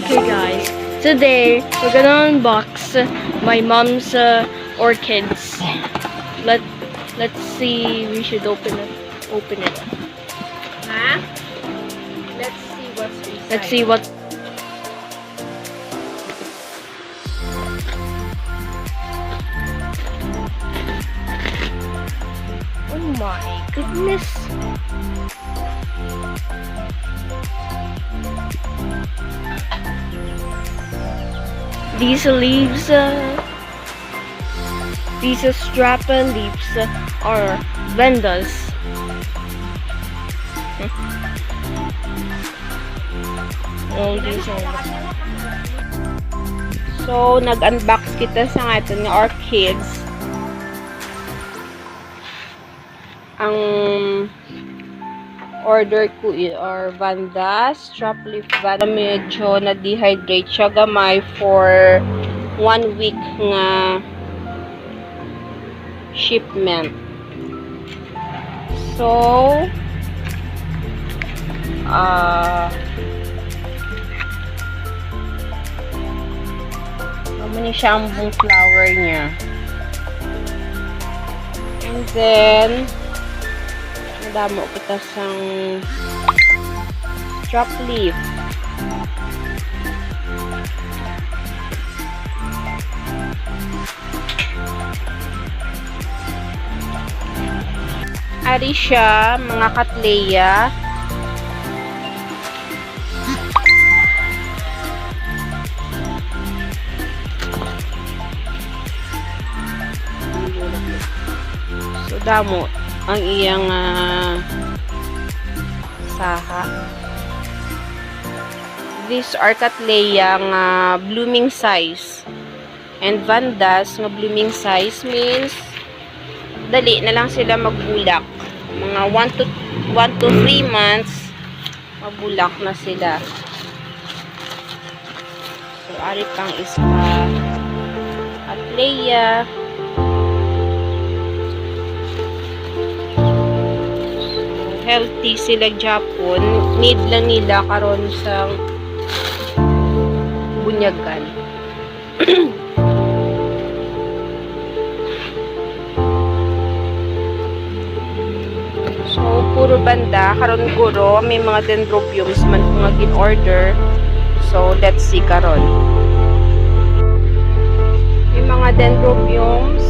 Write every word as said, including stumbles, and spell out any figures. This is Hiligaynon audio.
Okay, guys, today we're gonna unbox my mom's uh, orchids. Let Let's see. We should open it. Open it. Ha? Let's see what's inside. Let's see what. Oh my goodness. These leaves, uh, these strap leaves are Vandas. Oh, these are. So, nag-unbox kita sa aton nga orchids. Ang order ko i- are Vandas, strap leaf Vanda. Medyo na-dehydrate siya gamay for one week nga shipment. So, ah, amo ni siya ang buong flower niya. And then, nadamo kita sang strap leaf. Ari siya, mga katleya. So, damo ang iyang ah, saha. These are katleya nga blooming size. And Vandas nga blooming size means dali na lang sila magbulak. Mga one to one to three months, magbulak na sila. So, ari pang isa ka atleya. Healthy sila gyapon. Need lang nila karon sa bunyagan. So, puro Vanda. Karon guro, may mga dendrobiums man ko nga gin-order. So, let's see karon. May mga dendrobiums.